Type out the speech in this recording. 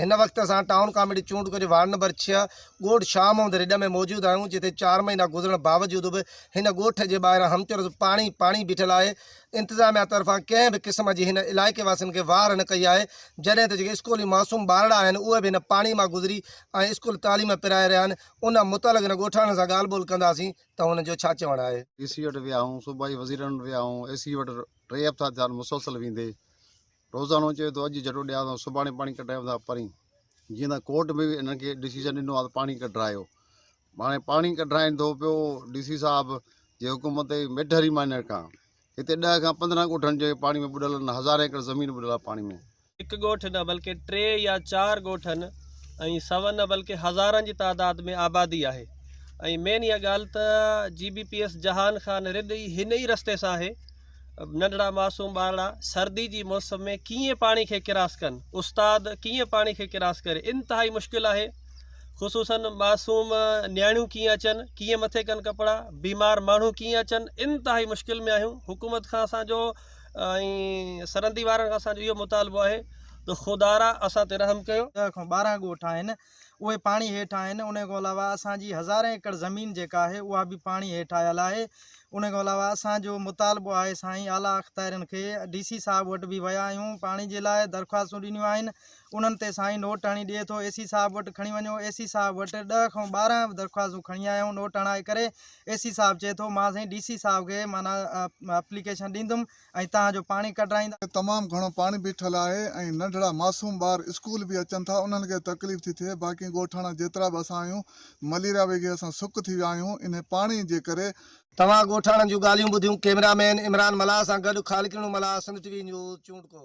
هن وقت اسان ٽائون ڪاميٽي چونڊڪو جي وارڊ نمبر ڇهه ڳوٺ شاهه محمد رڏ ۾ موجود آهيون جتي چار مهينا گذرڻ باوجود به هن ڳوٺ جي ٻاهران همچرز پاڻي پاڻي بيٺل آهي انتظاميا طرفان ڪنهن به قسم جي هن علائقي واسين کي واهر نه ڪئي آهي جڏهن ته جيڪي اسڪولي معصوم ٻارڙا آهن اهي به هن پاڻي مان گذري ۽ اسڪول تعليم پرائي رهيا آهن ان متعلق هن ڳوٺاڻن سان ڳالهه ٻولهه ڪنداسين ته هنن جو ڇا چوڻ آهي. ڊي سي وٽ ويا آهيون صوبائي وزيرن وٽ ويا آهيون اي سي وٽ ٽي هفتا ٿيا آهن مسلسل ويندي روزانو چئي ٿو اڄ جهٽو ڏيان ٿو سڀاڻي پاڻي ڪڍرايون ٿا پرين جيئن ته ڪورٽ ۾ به انهن کي ڊسيزن ڏنو آهي ته پاڻي ڪڍرايو هاڻي پاڻي ڪڍرائين ٿو پيو ڊي سي صاحب جي حڪم تي ميڍري مائنر کان هتي ڏهه کان 15 ڳوٺن جي پاڻي ۾ ٻڏل آهن هزارين ايڪڙ زمين ٻڏل آهي پاڻي ۾. هڪ ڳوٺ نه بلڪه ٽي يا چار ڳوٺن ۽ سون نه بلڪه هزارن جي تعداد ۾ آبادي آهي ۽ مين اها ڳالهه ته جي بي پي ايس جهان خان رڏ ئي هن ئي رستي سان آهي ننڍڙا معصوم ٻارڙا سردي جي موسم ۾ ڪيئن پاڻي کي ڪراس ڪن، استاد ڪيئن پاڻي کي ڪراس ڪري، انتهائي مشڪل آهي، خصوصن معصوم نياڻيون ڪيئن اچن، ڪيئن مٿي ڪن ڪپڙا، بيمار ماڻهو ڪيئن اچن، انتهائي مشڪل ۾ آهيون، حڪومت کان اسان جو ۽ سرندي وارن کان اسان جو اهو مطالبو آهي ته خدارا اسان تي رحم ڪيو. ڏهه کان 12 ڳوٺ آهن اهي پاڻي هيٺ آهن ان کان علاوه اسان جي هزارين ايڪڙ زمين جيڪا آهي اها به پاڻي هيٺ آيل آهي ان کان علاوه اسان جو مطالبو آهي سائين اعليٰ اختيارين کي ڊي سي صاحب وٽ به ويا آهيون پاڻي جي لاء درخواستون ڏنيون آهن انهن تي سائين نوٽ هڻي ڏئي ٿو اي سي صاحب وٽ کڻي وڃو اي سي صاحب وٽ ڏهه کان 12 درخواستون کڻي آيا آهيون نوٽ هڻائي ڪري اي سي صاحب چئي ٿو مان سائين ڊي سي صاحب کي معنيٰ اپليڪيشن ڏيندم ۽ تان جو پاڻي ڪڍرائيندا. تمام گهڻو پاڻي بيٺل آهي ۽ ننڍڙا معصوم ٻار اسڪول به اچن ٿا انهن کي تڪليف ٿي ٿئي باقي ڳوٺاڻا جيترا به اسان آهيون مليريا وگهي اسان سڪ ٿي ويا آهيون انهي پاڻي جي ڪري. توهان ڳوٺاڻن جون ڳالهيون ٻڌيون ڪئميرا مين عمران ملاح سان گڏ Khaliq Dino Mallah Sindh T V news Chondko.